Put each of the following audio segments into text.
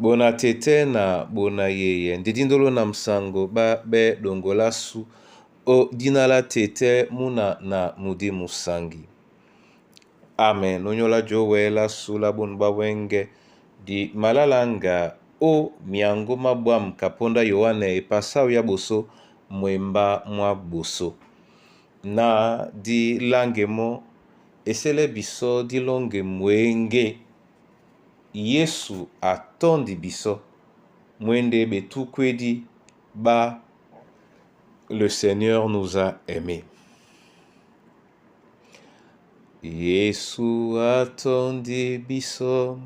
Bona tete na bona yeye ndedi ndolo na msango ba be dongolasu o dina la tete muna na mudi musangi. Amen. Onyola jowe la su la bunu bwa wenge di malalanga o miango ma bwam kaponda Yoane epasau ya boso mwemba mwa boso. Na di lange mo esele biso di longe mwenge Yesu atondi biso mwende betukwedi ba Le Seigneur nous a aimés. Yesu atondi biso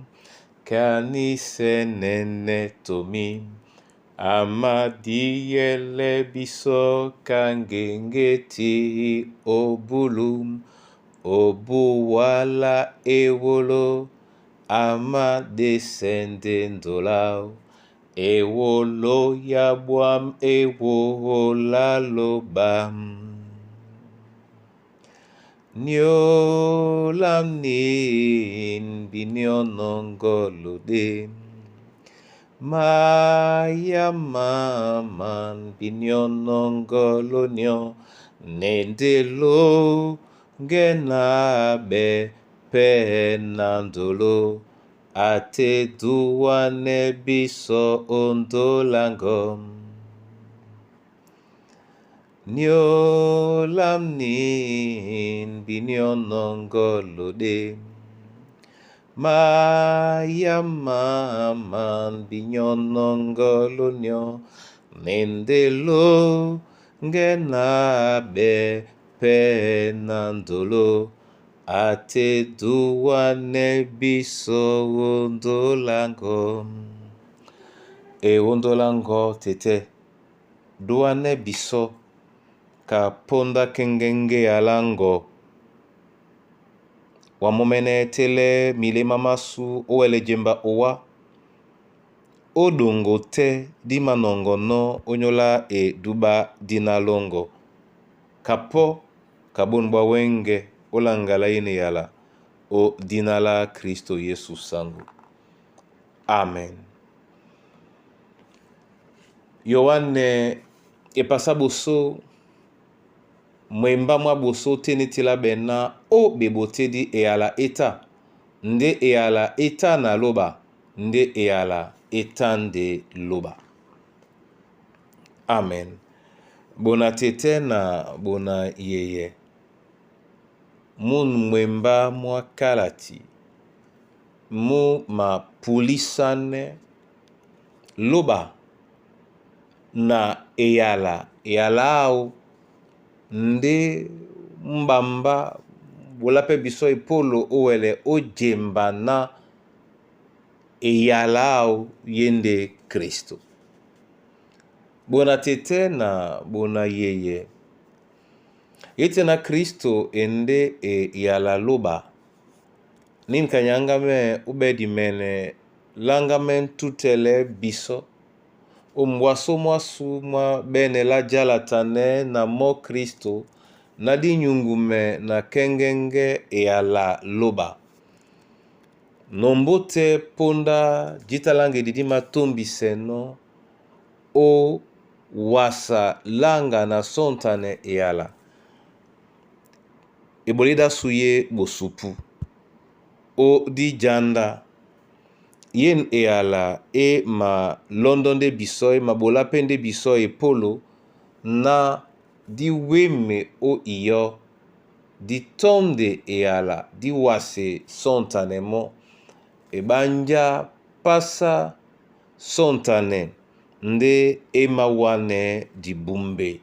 kanisenene tomi amadiyele biso kangengeti obulu obuwala ewolo amadesende ndola ewolo ya bwam ewola loba niolamnin binionongolode maya maman binionongolonio nendelo ngenabe penandolo ate duwane biso ondolango niolamnin binionongolode maya maman binionongolonio nendelo ngenabe penandolo ate duwane biso ondolango e ondolango tete duwane biso ka ponda kengenge ya lango wamomene tele milema masu owele djemba owa odongo te di manɔngɔnɔ́ onyola e duba dina longo kapo kabonu bwa wenge olangala yene yala o dina la Kristo Yesu sangu. Amen. Yoane epasa boso mwemba mwa boso tene tila bena o bebotedi eyala eta nde eyala eta na loba nde eyala eta nde loba. Amen. Bona tete na bona yeye mun mwemba mwa kalati mu mapulisane loba na eyala eyala ao nde mbamba bolape biso epolo owele ojemba na eyala ao ye nde Kristo. Bona tete na bona yeye ete na Kristo ende eyala loba ninkanyanga me ubedi mene langa me ntutele biso ombwaso mwasu mwa bene la jalatane na mo Kristo na dinyungume na kengenge eyala loba nombote ponda jitalange didi matombiseno o wasa langa na sontane eyala ebolida suye bosupu o di janda yen eyala e ma londo nde biso e mabola pe nde biso epolo na di weme o iyo di tonde eyala di wase sontane mo ebanja pasa sontane nde emawane di bumbe.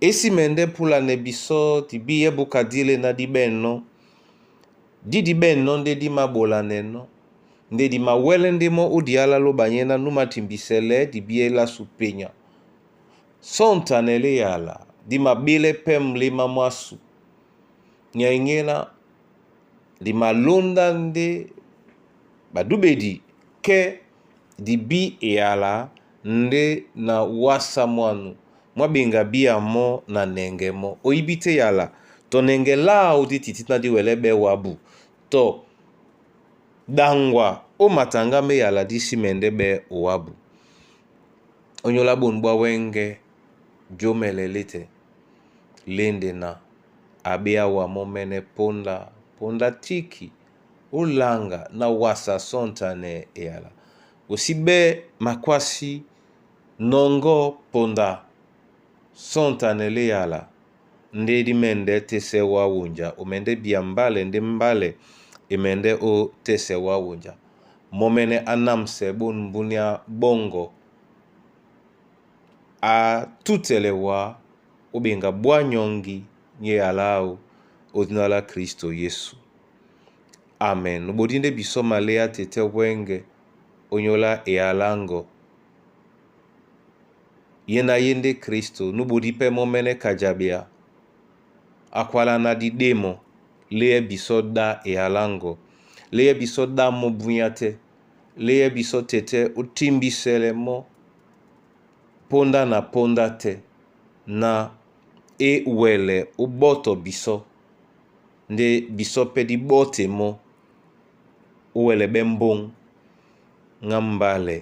Esi mende pulane biso di biye bukadile na di beno di di beno nde di mabolane no nde di mawele nde mo odiala lo banyena numatimbisele di biye la supenya sontane le yala di mabile pe mlima mwasu nyaingena di malonda nde badubedi ke di bi eyala nde na wasa mwanu mwabenga bia mo na nenge mo oyibi te yala to nenge lao di titi na di wele be wabu to Dangwa ó mataŋgá má eyala dí sí mɛndɛ́ ɓɛ́ owábu. Ónyólá ɓôn ɓwá wɛ́ŋgɛ̄ jǒmɛlɛ lêtɛ, léndena abe awa mɔ́mɛ́nɛ́ póndá, póndá tíki ó langa na wasa sɔ̂ntanɛ eyala. Wosí ɓɛ́ makwásí nɔŋgɔ́ ponda sɔ̂ntanɛ léyala ndé dí mɛndɛ́ tɛ́sɛ́ wá wonja, o mɛndɛ́ bia mbálɛ ndé mbálɛ e mɛndɛ́ ó tɛ́sɛ́ wá wonja. Mɔ́mɛ́nɛ́ á námsɛ ɓôn búnyá ɓɔ́ŋgɔ á tútɛlɛ wá ó ɓeŋga bwá nyɔ́ŋgi ní eyala áō ó dina lá Kristo Yesu. Amen. Nubodí ndé bisɔ́ maléá tetɛ́ wɛ́ŋgɛ̄ ónyólá eyaláŋgɔ. Ye na ye ndé Kristo, núɓodí pɛ́ mɔ́mɛ́nɛ́ kajaɓea á kwálá ná dí ɗémɔ léyɛ́ bisɔ́ ɗá eyaláŋgɔ, léyɛ́ bisɔ́ ɗá mɔ́ búnyá tɛ́, léyɛ́ bisɔ́ tetɛ́ ó timbisɛlɛ mɔ́ póndá na póndá tɛ́ na é wɛlɛ ó ɓɔ́tɔ bisɔ́ ndé bisɔ́ pɛ́ dí ɓɔ́tɛ mɔ́ ó wɛlɛ ɓɛ́ mbóŋ ŋá mbálɛ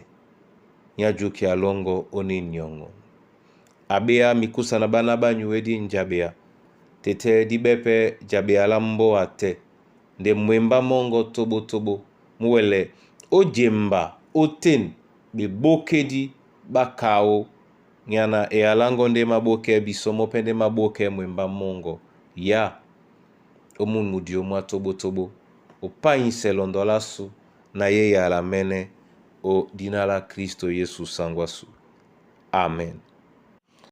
ní ájúki a lɔ́ŋgɔ́ ónîniɔŋɔ. Aɓéá mikúsa na ɓána ɓányu é dí njaɓea tetɛ́ dí ɓɛ́ pɛ́ jaɓea lá mbóa tɛ́ nde mwembá mɔ́ŋgɔ́ tóɓótóɓó mú wɛlɛ ó jemba ótên ɓebókédí ɓá kaó nyana eyaláŋgɔ ndé e māɓókɛ́ bisɔ́ mɔ́ pɛ́ ndé e māɓókɛ́ mwembá mɔ́ŋgɔ́. Yá ó mún mudio mwá tóɓótóɓó, ó páísɛ lɔndɔ lásû na yé eyala mɛ́nɛ́ ó dina lá Kristo Yesu saŋgwasû. Amen.